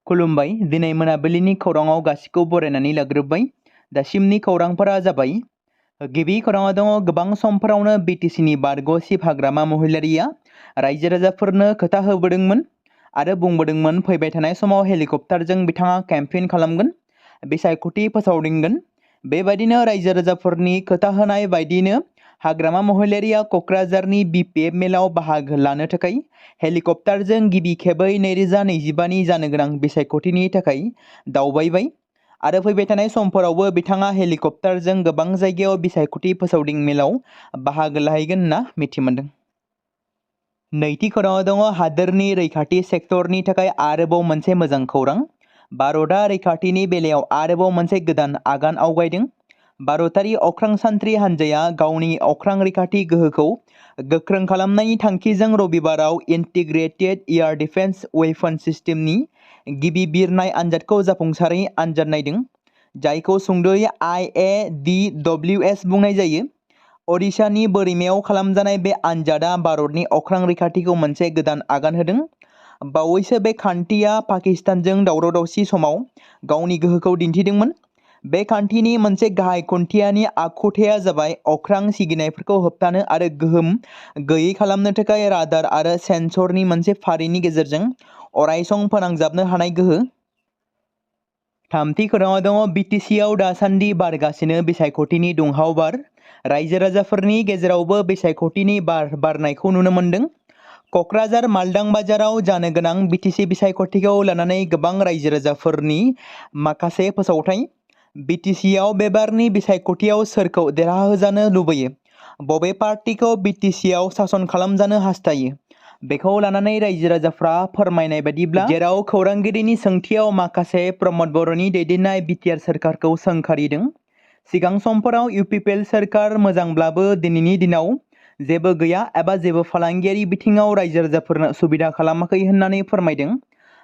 खुलुमबाय दिनै मोनाबिलिनि खौराङाव गासिखौ बरायनानै लाग्रोबाय। दासिमनि खौरांफोरा जाबाय गिबि खौराङाव दङ गोबां समफोरावनो बिटिसिनि बारग' चिफ हाग्रामा महिलारिया रायजो राजाफोरनो खोथा होबोदोंमोन आरो बुंबोदोंमोन फैबाय थानाय समाव हेलिकप्टारजों बिथाङा केम्पेइन खालामगोन, बिसायख'थि फोसावदिंगोन। बेबायदिनो रायजो राजाफोरनि खोथा होनाय बायदिनो हाग्रामा महिलारिया क'क्राझारनि बिपिएफ मेलाव बाहागो लानो थाखाय हेलिकप्टारजों गिबि खेबै 2025नि जानो गोनां बिसायख'थिनि थाखाय दावबायबाय आरो फैबाय थानाय समफोरावबो बिथाङा हेलिकप्टारजों गोबां जायगायाव बिसायख'थि फोसावदिं मेलाव बाहागो लाहैगोन होनना मिथिमोनदों। नैथि खौराङाव दङ हादोरनि रैखाथि सेक्टरनि थाखाय आरोबाव मोनसे मोजां खौरां। भारतआ रैखाथिनि बेलायाव आरोबाव मोनसे गोदान आगान आवगायदों। भारतारि अख्रां सान्थ्रि हान्जाया गावनि अख्रां रैखाथि गोहोखौ गोख्रों खालामनायनि थांखिजों रबिबाराव इन्टिग्रेटेड एयार डिफेन्स वेपन सिस्टेमनि गिबि बिरनाय आनजादखौ जाफुंसारै आनजाद नायदों, जायखौ सुंद'यै IADWS बुंनाय जायो। ओडिशानि बोरिमायाव खालामजानाय बे आनजादआ भारतनि अख्रां रैखाथिखौ मोनसे गोदान आगान होदों। बावैसो बे खान्थिया पाकिस्तानजों दावराव-दावसि समाव गावनि गोहोखौ दिन्थिदोंमोन। बे खान्थिनि मोनसे गाहाय खुन्थियानि आखुथाया जाबाय अख्रां सिगिनायफोरखौ होबथानो आरो गोहोम गैयै खालामनो थाखाय राडार आरो सेन्सरनि मोनसे फारिनि गेजेरजों अरायसम फोनांजाबनो हानाय गोहो। थामथि खौराङाव दङ बिटिसिआव दासान्दि बारगासिनो बिसायख'थिनि दुंहाव बार। रायजो राजाफोरनि गेजेरावबो बिसायख'थिनि बार बारनायखौ नुनो मोन्दों। क'क्राझार मालदां बाजाराव जानो गोनां बिटिसि बिसायख'थिखौ लानानै गोबां रायजो राजाफोरनि माखासे फोसावथाय। बिटिसिआव बे बारनि बिसायख'थियाव सोरखौ देरहाहोजानो लुबैयो, बबे पार्टिखौ बिटिसिआव सासन खालामजानो हास्थायो, बेखौ लानानै रायजो राजाफ्रा फोरमायनाय बायदिब्ला जेराव खौरांगिरिनि सोंथियाव माखासे प्रमद बर'नि दैदेननाय बिटिआर सोरखारखौ सोंखारिदों। सिगां समफोराव इउपिपिएल सोरखार मोजांब्लाबो दिनैनि दिनाव जेबो गैया एबा जेबो फालांगियारि बिथिङाव रायजो राजाफोरनो सुबिदा खालामाखै होननानै फोरमायदों।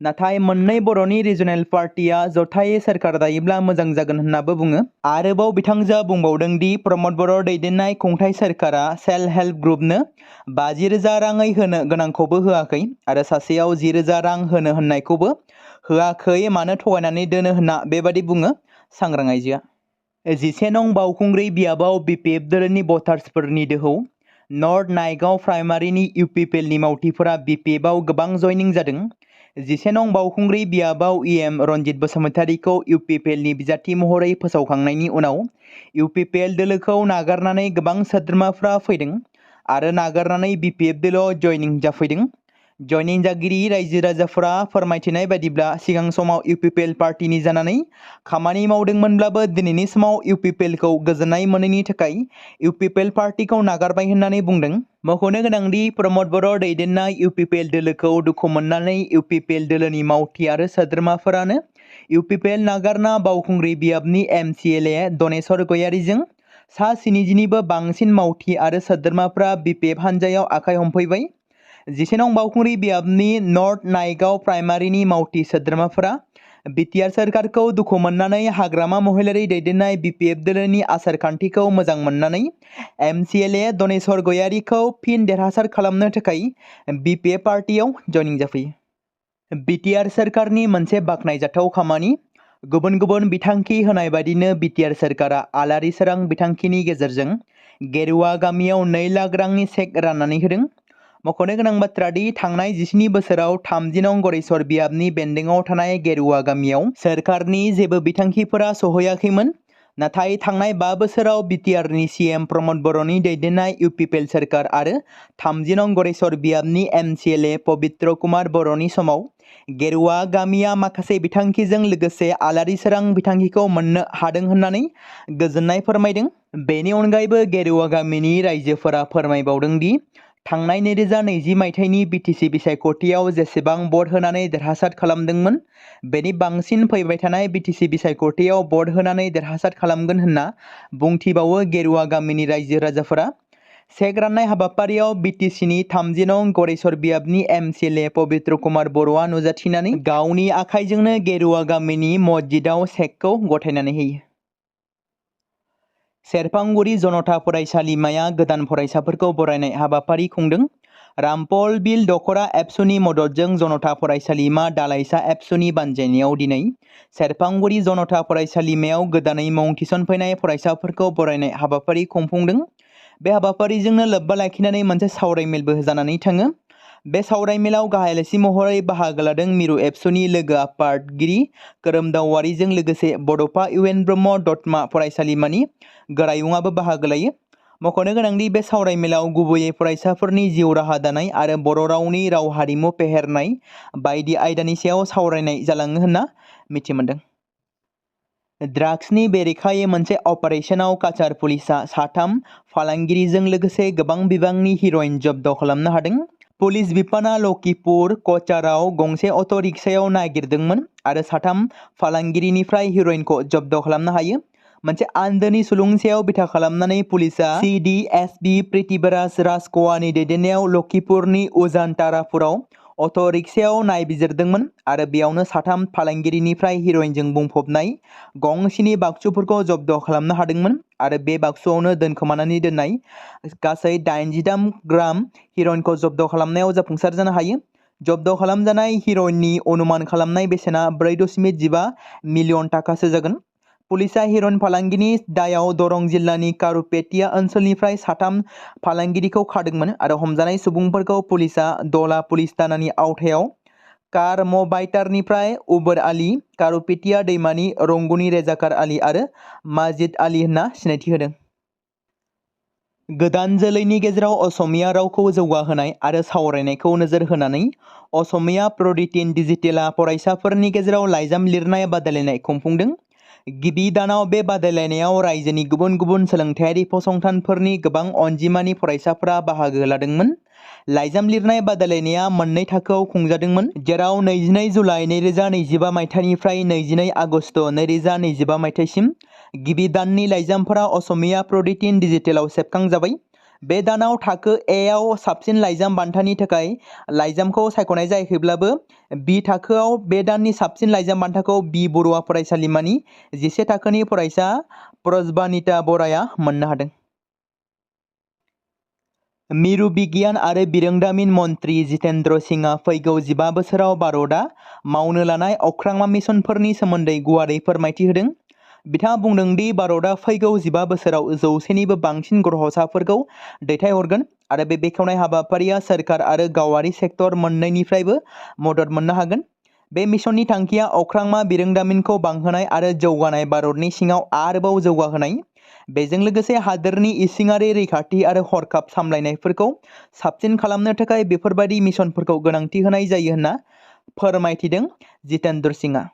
नाथाय मोननै बर'नि रिजनेल पार्टिया जथायै सोरखार दायोब्ला मोजां जागोन होननाबो बुङो। आरोबाव बिथांजोआ बुंबावदों दि प्रमद बर' दैदेननाय खुंथाइ सोरखारा सेल्फ हेल्प ग्रुपनो 50,000 राङै होनो गोनांखौबो होआखै आरो सासेयाव 10,000 रां होनो होननायखौबो होआखै, मानो थगायनानै दोनो होनना बेबादि बुङो सांग्रां आइजोआ। 11 नं बावखुंग्रि बियाबाव बिपिएफ दोलोनि भटार्सफोरनि दोहौ। नर्थ नायगाव प्राइमारिनि इउपिपिएलनि मावथिफोरा बिपिएफआव गोबां जइनिं जादों। 11 नं बावखुंग्रि बियाबाव इएम रनजित बसुमतारीखौ इउपिपिएलनि बिजाथि महरै फोसावखांनायनि उनाव इउपिपिएल दोलोखौ नागारनानै गोबां सोद्रोमाफ्रा फैदों आरो नागारनानै बिपिएफ दोलोआव जइनिं जाफैदों। जइनिं जागिरि रायजो राजाफोरा फोरमायथिनाय बायदिब्ला सिगां समाव इउपिपिएल पार्टिनि जानानै खामानि मावदोंमोनब्लाबो दिनैनि समाव इउपिपिएलखौ गोजोननाय मोनैनि थाखाय इउपिपिएल पार्टिखौ नागारबाय होननानै बुंदों। मख'नो गोनांदि प्रमद बर' दैदेननाय इउपिपिएल दोलोखौ दुखु मोननानै इउपिपिएल दोलोनि मावथि आरो सोद्रोमाफोरानो इउपिपिएल नागारना बावखुंग्रि बियाबनि एमसिएलए दनेश्वर गयारीजों सा 70निबो बांसिन मावथि आरो सोद्रोमाफ्रा बिपिएफ हान्जायाव आखाइ हमफैबाय। 11 नं बावखुंग्रि बियाबनि नर्थ नायगाव प्राइमारिनि मावथि सोद्रोमाफोरा बिटिआर सोरखारखौ दुखु मोननानै हाग्रामा महिलारि दैदेननाय बिपिएफ दोलोनि आसार खान्थिखौ मोजां मोननानै एमसिएलए दनेश्वर गयारीखौ फिन देरहासार खालामनो थाखाय बिपिएफ पार्टियाव जइनिं जाफैयो। बिटिआर सोरखारनि मोनसे बाख्नायजाथाव खामानि। गुबुन गुबुन बिथांखि होनाय बायदिनो बिटिआर सोरखारा आलारि सोरां बिथांखिनि गेजेरजों गेरुवा गामियाव 2 लाख रांनि चेक राननानै होदों। मख'नो गोनां बाथ्रा दि थांनाय 17 बोसोराव 30 नं गरेस्वर बियाबनि बेन्दोंआव थानाय गेरुवा गामियाव सोरखारनि जेबो बिथांखिफोरा सहैयाखैमोन। नाथाय थांनाय 5 बोसोराव बिटिआरनि सीएम प्रमद बर'नि दैदेननाय इउपिपिएल सोरखार आरो 30 नं गरेस्वर बियाबनि एमसिएलए पबित्र कुमार बर'नि समाव गेरुवा गामिया माखासे बिथांखिजों लोगोसे आलारि सोरां बिथांखिखौ मोननो हादों होननानै गोजोननाय फोरमायदों। बेनि अनगायैबो गेरुवा गामिनि रायजोफोरा फोरमायबावदों दि थांनाय 2020 मायथाइनि बिटिसि बिसायख'थियाव जेसेबां भट होनानै देरहासार खालामदोंमोन, बेनि बांसिन फैबाय थानाय बिटिसि बिसायख'थियाव भट होनानै देरहासार खालामगोन होनना बुंथिबावो गेरुवा गामिनि रायजो राजाफोरा। चेक राननाय हाबाफारियाव बिटिसिनि 30 नं गरेस्वर बियाबनि एमसिएलए पबित्र कुमार बर'आ नुजाथिनानै गावनि आखाइजोंनो गेरुवा गामिनि मस्जिदआव चेकखौ गथायनानै होयो। सेरफांगुरि जनता फरायसालिमाया गोदान फरायसाफोरखौ बरायनाय हाबाफारि खुंदों। रामपल बिल दखरा एबसुनि मददजों जनता फरायसालिमा दालाइसा एबसुनि बानजायनायाव दिनै सेरफांगुरि जनता फरायसालिमायाव गोदानै मुं थिसनफैनाय फरायसाफोरखौ बरायनाय हाबाफारि खुंफुंदों। बे हाबाफारिजोंनो लोब्बा लाखिनानै मोनसे सावरायमेलबो जानानै थाङो। बे सावरायमेलाव गाहाय आलासि महरै बाहागो लादों मिरु एबसुनि लोगो आफादगिरि खोरोमदाव लोगोसे बड'फा इउएन ब्रह्म दतमा फरायसालिमानि गोरायुङाबो बाहागो लायो। मख'नो गोनांदि बे सावरायमेलाव गुबैयै फरायसाफोरनि जिउ राहा दानाय आरो बर' रावनि राव हारिमु फेहेरनाय बायदि आयदानि सायाव सावरायनाय जालाङो होनना मिथिमोनदों। ड्राग्सनि बेरेखायै मोनसे अपारेशनाव काछार पुलिसा 3 फालांगिरिजों लोगोसे गोबां बिबांनि हिर'इन जब्द खालामनो हादों। पुलिस बिफाना लखिपुर कचाराव गंसे अट' रिक्सायाव नागिरदोंमोन आरो 3 फालांगिरिनिफ्राय हिर'इनखौ जब्द खालामनो हायो। मोनसे आन्दोनि सुलुंसेयाव बिथा खालामनानै पुलिसा CDSP प्रिथिबराज राजक'वानि दैदेननायाव लखिपुरनि उजानतारापुराव अट' रिक्सायाव नायबिजिरदोंमोन आरो बेयावनो 3 फालांगिरिनिफ्राय हिर'इनजों बुंफबनाय गंसेनि बाक्सुफोरखौ जब्द खालामनो हादोंमोन आरो बे बाक्सुआवनो दोनखोमानानै दोननाय गासै 83 ग्राम हिर'इनखौ जब्द खालामनायाव जाफुंसार जानो हायो। जब्द खालामजानाय हिर'इननि अनुमान खालामनाय बेसेना 4.15 मिलियन थाखासो जागोन। पुलिसा हिर'इन फालांगिनि दायाव दरं जिल्लानि कारुपेटिया ओनसोलनिफ्राय 3 फालांगिरिखौ खादोंमोन आरो हमजानाय सुबुंफोरखौ पुलिसा दला पुलिस थानानि आवथायाव कारम'बाइटारनिफ्राय उबर आली, कारुपेटिया दैमानि रंगुनि रेजाकार आली आरो माजिद आली होनना सिनायथि होदों। गोदान जोलैनि गेजेराव असमिया रावखौ जौगाहोनाय आरो सावरायनायखौ नोजोर होनानै असमिया प्र'डिटिन डिजिटेलआ फरायसाफोरनि गेजेराव लाइजाम लिरनाय बादायलायनाय खुंफुंदों। गिबि दानाव बे बादायलायनायाव रायजोनि गुबुन गुबुन सोलोंथायारि फसंथानफोरनि गोबां अनजिमानि फरायसाफोरा बाहागो लादोंमोन। लाइजाम लिरनाय बादायलायनाया मोननै थाखोआव खुंजादोंमोन, जेराव 22 जुलाइ 2025 मायथाइनिफ्राय 22 आगस्ट 2025 मायथाइसिम गिबि दाननि लाइजामफोरा असमिया प्र'डिटिन डिजिटेलाव सेबखांजाबाय। बे दानाव थाखो एआव साबसिन लाइजाम बान्थानि थाखाय लाइजामखौ सायख'नाय जायाखैब्लाबो बि थाखोआव बे दाननि साबसिन लाइजाम बान्थाखौ बि बरुवा फरायसालिमानि 11 थाखोनि फरायसा प्रज्बानिता बराया मोननो हादों। मिरु बिगियान आरो बिरोंदामिन मन्त्रि जितेन्द्र सिंहआ फैगौ 15 बोसोराव भारतआ मावनो लानाय अख्रांमा मिशनफोरनि सोमोन्दै गुवारै फोरमायथि होदों। बिथाङा बुंदों दि भारतआ फैगौ 15 बोसोराव 100निबो बांसिन ग्रहसाफोरखौ दैथायहरगोन आरो बे बेखेवनाय हाबाफारिया सोरखार आरो गावारि सेक्टर मोन्नैनिफ्रायबो मदद मोननो हागोन। बे मिशननि थांखिया अख्रांमा बिरोंदामिनखौ बांहोनाय आरो जौगानाय भारतनि सिङाव आरोबाव जौगाहोनाय। बेजों लोगोसे हादोरनि इसिङारि रैखाथि आरो हरखाब सामलायनायफोरखौ साबसिन खालामनो थाखाय बेफोरबादि मिशनफोरखौ गोनांथि होनाय जायो होनना फोरमायथिदों जितेन्द्र सिंहआ।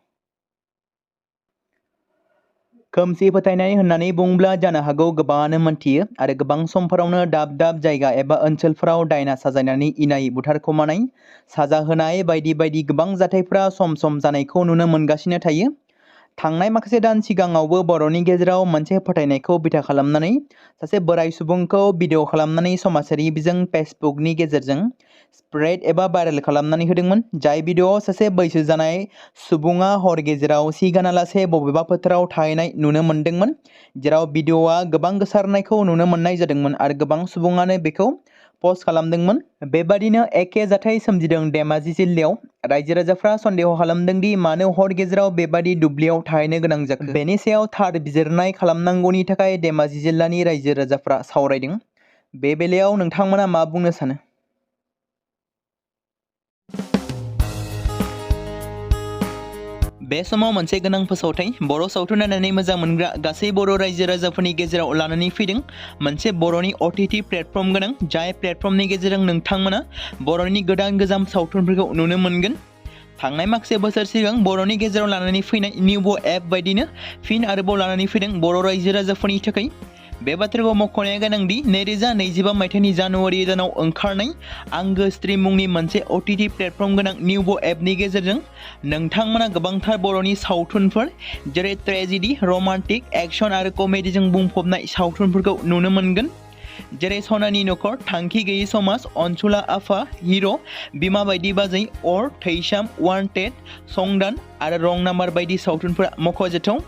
खोमसि फोथायनाय होननानै बुंब्ला जानो हागौ गोबाङानो मोनथियो आरो गोबां समफोरावनो दाब दाब जायगा एबा ओनसोलफोराव दायना साजायनानै इनाय बुथारखोमानाय, साजा होनाय बायदि बायदि गोबां जाथायफोरा सम सम जानायखौ नुनो मोनगासिनो थायो। थांनाय माखासे दान सिगाङावबो बर'नि गेजेराव मोनसे फोथायनायखौ बिथा खालामनानै सासे बोराय सुबुंखौ भिडिअ खालामनानै समाजारि बिजों फेसबुकनि गेजेरजों स्प्रेड एबा भाइरेल खालामनानै होदोंमोन। जाय भिडिअआव सासे बैसो जानाय सुबुङा हर गेजेराव सि गानालासे बबेबा फोथाराव थाहैनाय नुनो मोनदोंमोन, जेराव भिडिअआ गोबां गोसारनायखौ नुनो मोननाय जादोंमोन आरो गोबां सुबुङानो बेखौ पस्ट खालामदोंमोन। बेबादिनो एखे जाथाय सोमजिदों धेमाजि जिल्लायाव। रायजो राजाफ्रा सन्देह खालामदों दि मानो हर गेजेराव बेबादि दुब्लियाव थाहैनो गोनां जाखो। बेनि सायाव थार बिजिरनाय खालामनांगौनि थाखाय धेमाजि जिल्लानि रायजो राजाफ्रा सावरायदों। बे बेलायाव नोंथांमोना मा बुंनो सानो? बे समाव मोनसे गोनां फोसावथाय बर' सावथुन नायनानै मोजां मोनग्रा गासै बर' रायजो राजाफोरनि गेजेराव लानानै फैदों मोनसे बर'नि OTT प्लेटफर्म गोनां, जाय प्लेटफर्मनि गेजेरजों नोंथांमोना बर'नि गोदान गोजाम सावथुनफोरखौ नुनो मोनगोन। थांनाय माखासे बोसोर सिगां बर'नि गेजेराव लानानै फैनाय निउबो एप बायदिनो फिन आरोबाव लानानै फैदों बर' रायजो राजाफोरनि थाखाय। बे बाथ्राखौ मख'नाया गोनांदि 2025 मायथाइनि जानुवारि दानाव ओंखारनाय आंगो स्ट्रिम मुंनि मोनसे OTT प्लेटफर्म गोनां निउबो एपनि गेजेरजों नोंथांमोना गोबांथार बर'नि सावथुनफोर जेरै ट्रेजेडि, रमान्टिक, एक्सन आरो कमेडिजों बुंफबनाय सावथुनफोरखौ नुनो मोनगोन। जेरै सनानि नखर, थांखि गैयै समाज, अनसुला आफा, हिर', बिमा बायदि बाजै, अर, थैसाम, वान्टेड, संदान आरो रं नाम्बार बायदि सावथुनफोरा मख'जाथाव।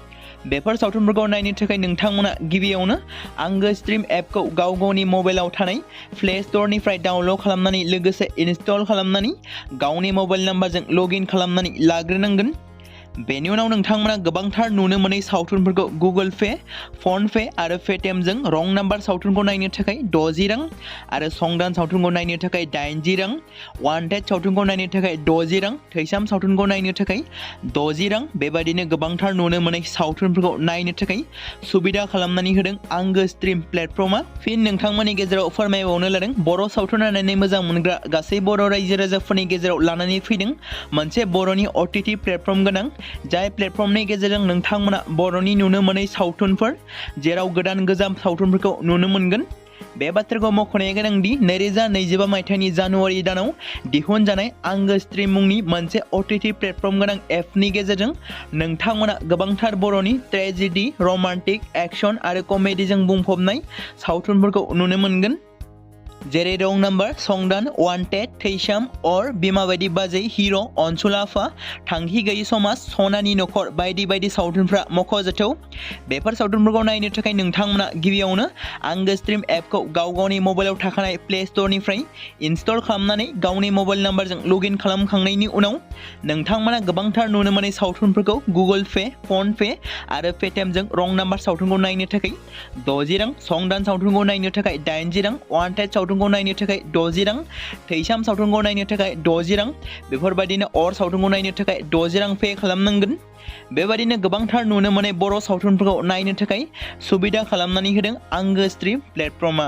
बेफोर सावथुनफोरखौ नायनो थाखाय नोंथांमोना गिबियावनो आंगो स्ट्रिम एपखौ गाव गावनि मबाइलाव थानाय प्ले स्ट'रनिफ्राय डाउनल'ड खालामनानै लोगोसे इनस्टल खालामनानै गावनि मबाइल नाम्बारजों लगइन खालामनानै लाग्रोनांगोन। बेनि उनाव नोंथांमोना गोबांथार नुनो मोनै सावथुनफोरखौ गुगोल पे, फन पे आरो पेटिएमजों रं नाम्बार सावथुनखौ नायनो थाखाय 60 रां आरो संदान सावथुनखौ नायनो थाखाय 80 रां, वान्टेड सावथुनखौ नायनो थाखाय 60 रां, थैसाम सावथुनखौ नायनो थाखाय 60 रां बेबायदिनो गोबांथार नुनो मोनै सावथुनफोरखौ नायनो थाखाय सुबिदा खालामनानै होदों आंगो स्ट्रिम प्लेटफर्मा। फिन नोंथांमोननि गेजेराव फोरमायबावनो लादों बर' सावथुन नायनानै मोजां मोनग्रा गासै बर' रायजो राजाफोरनि गेजेराव लानानै फैदों मोनसे बर'नि OTT प्लेटफर्म गोनां, जाय प्लेटफर्मनि गेजेरजों नोंथांमोना बर'नि नुनो मोनै सावथुनफोर जेराव गोदान गोजाम सावथुनफोरखौ नुनो मोनगोन। बे बाथ्राखौ मख'नाया गोनांदि 2025 मायथाइनि जानुवारि दानाव दिहुनजानाय आंगो स्ट्रिम मुंनि मोनसे OTT प्लेटफर्म गोनां एपनि गेजेरजों नोंथांमोना गोबांथार बर'नि ट्रेजेडि, रमान्टिक, एक्शन आरो कमेडिजों बुंफबनाय सावथुनफोरखौ नुनो मोनगोन। जेरै रं नाम्बार, संदान, वान्टेड, थैसाम, अर, बिमा बायदि बाजै, हिर', अनसुला आफा, थांखि गैयि समाज, सनानि नखर बायदि बायदि सावथुनफ्रा मख'जाथाव। बेफोर सावथुनफोरखौ नायनो थाखाय नोंथांमोना गिबियावनो आंगो स्ट्रिम एपखौ गाव गावनि मबाइलाव थाखानाय प्ले स्ट'रनिफ्राय इनस्टल खालामनानै गावनि मबाइल नाम्बारजों लगइन खालामखांनायनि उनाव नोंथांमोना गोबांथार नुनो मोनै सावथुनफोरखौ गुगोल पे, फन पे आरो पेटिएमजों रं नाम्बार सावथुनखौ नायनो थाखाय 60 रां, संदान सावथुनखौ नायनो थाखाय 80 रां, वान्टेड सावथुनखौ नायनो थाखाय 60 रां, थैसाम सावथुनखौ नायनो थाखाय 60 रां बेफोरबायदिनो अर सावथुनखौ नायनो थाखाय 60 रां पे खालामनांगोन। बेबायदिनो गोबांथार नुनो मोनै बर' सावथुनफोरखौ नायनो थाखाय सुबिदा खालामनानै होदों आंगो स्ट्रिम प्लेटफर्मा।